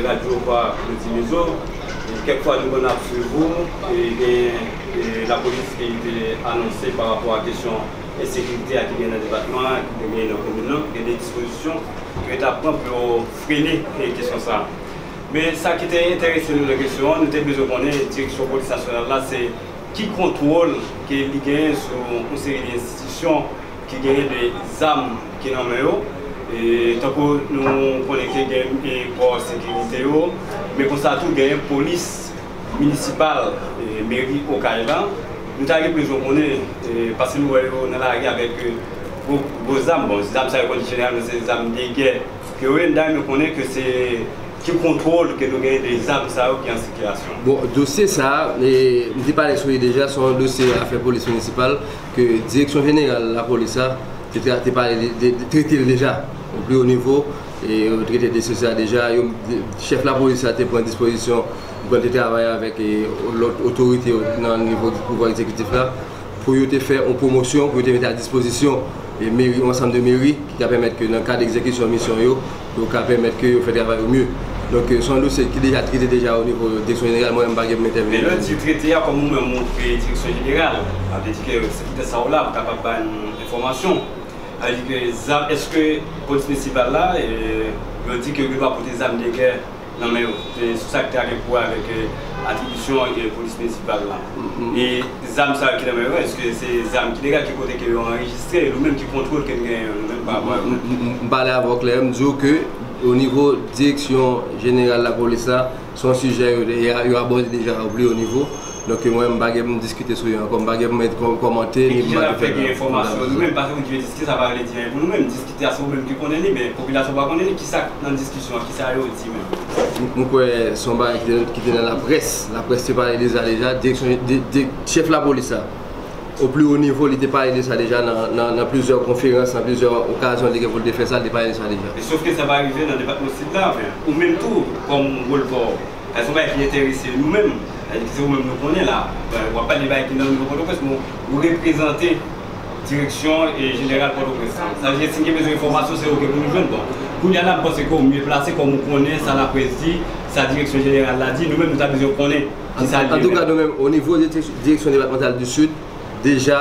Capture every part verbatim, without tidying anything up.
Radyo pa Claudy Mizo. E kèk fwa nou konn ap swiv ou, e gen, e, lapolis ki te anonse pa rapò a kesyon ensekirite a ki gen nan depatman an, ki te gen nan komin nan, gen de dispozisyon ke yo t ap pran pou yo frene, e, kesyon sa a. Men sa ki te enterese nou nan kesyon an, nou te bezwen konnen direksyon polis nasyonal la, se ki kontwòl ke li genyen sou yon seri de enstitisyon ki genyen de zam ki nan men yo. E, tankou nou konnen ke gen, e, kò sekirite yo, men konsa tou genyen polis minisipal, e, meri Okay la. Nou ta gen bezwen konnen, e, paske nou wè yo nan lari avèk, e, gwo, gwo zam. Bon, zam sa yo konn jeneralman se zam de gè ke yo ye, nou ta renmen konnen ke se ki kontwòl ke nou genyen de zam sa yo ki an sikilasyon. Bon, dosye sa a, e, m te pale sou li deja, se yon dosye afè polis minisipal ke direksyon jeneral lapolis la te, te, te pale de, de, de trete l deja, o pli wo nivo, e yo trete dosye sa a deja, yo, de, chèf lapolis la te pran dispozisyon pou l te travay avèk, e, lòt otorite yo nan nivo pouvwa egzekitif la, pou yo te fè yon pwomosyon, pou yo te mete a dispozisyon, e, meri, yon ansanm de meri ki ka pèmèt ke nan kad egzekisyon misyon yo, yo ka pèmèt ke yo fè travay yo mye. Donk, e, se yon dosye ki deja trete deja o nivo direksyon jeneral, mwen menm m pa gen pou m entèveni. Men lè w di trete a, kòm ou menm ou kreye direksyon jeneral, sa vle di ke se poutèt sa w la, pou kapab ba nou enfòmasyon. Sa vle di ke zam, èske polis minisipal la, e, yo di ke yo dwe pote zam de gè nan men yo. Se sou sa ki ta gen pou wè avèk, e, atribisyon, e, polis minisipal la. E zam sa yo ki nan men yo, èske se zam ki legal, ki kote ke yo anrejistre, nou menm ki kontwòl ke n genyen, nou menm pa rapò a yo? M, m, m, m pale avè w klè, m di w ke o nivo direksyon jeneral lapolis la, se yon sijè yo, yo, yo abòde deja o pli wo nivo. Donk, mwen, m pa gen pou m diskite sou yo ankò, m pa gen pou m kò-, kòmante, ni m pa gen pou m fè kòmantè. E ki jan n ap fè gen enfòmasyon nou menm, paske ou di yo diskite, sa pa vle di anyen pou nou menm. Diskite a se ou menm ki konnen li, men popilasyon pa konnen li. Kisa k nan diskisyon an, kisa yo di menm? M, m kwè se yon bagay ki te, ki te nan laprès. Laprès te pale de sa deja. Direksyon, de, de, chèf lapolis la, o pli wo nivo, li te pale de sa deja nan, nan, nan plizyè konferans, nan plizyè okazyon li gen pou l te fè sa, li te pale de sa deja. E sòf ke sa pa rive nan depatman Sid la, men ou menm tou, kòm wòl pa w, se yon bagay ki enterese nou menm, sètadi ki se ou menm nou konnen la. W ap pale de bagay ki nan nivo Pòtoprens, men ou reprezante direksyon, e, jeneral Pòtoprens la. Sa vle di, si n gen bezwen enfòmasyon, se ou ke pou nou jwenn. Bon, kounye a la, m panse ke w mye plase, kòm ou konnen sa laprès di, sa direksyon jeneral la di, nou menm, nou ta bezwen konnen kisa li ye menm. An, antouka, nou menm, o nivo de direk-, direksyon depatmantal di Sid, deja,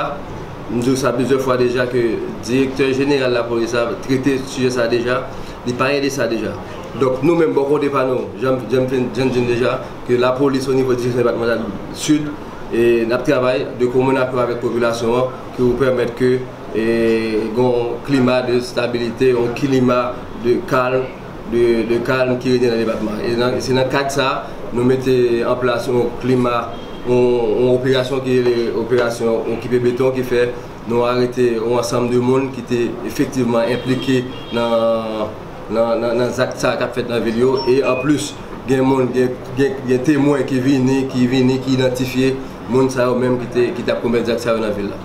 m di w sa plizyè fwa deja, ke direktè jeneral lapolis la trete sijè sa deja, li pale de sa deja. Donk, nou menm, bò kote pa nou, jan, jan m fin, jan m di n deja, ke lapolis o nivo direksyon depatmantal Sid, e n ap travay de komen akò avèk popilasyon an, ki pou pèmèt ke, e, gen yon klima de stabilite, yon klima de kalm, de, de kalm ki renye nan depatman. E nan, se nan kad sa, nou mete an plas yon klima, yon, yon operasyon ki rele operasyon Okipe Beton, ki fè nou arete yon ansanm de moun ki te efektivman enplike nan, nan, nan, nan zak sa k ap fèt nan vil yo. E anplis, gen moun, gen, gen, gen temwen ki vini, ki vini, ki idantifye moun sa yo menm ki te, ki t ap komèt zak sa yo nan vil la.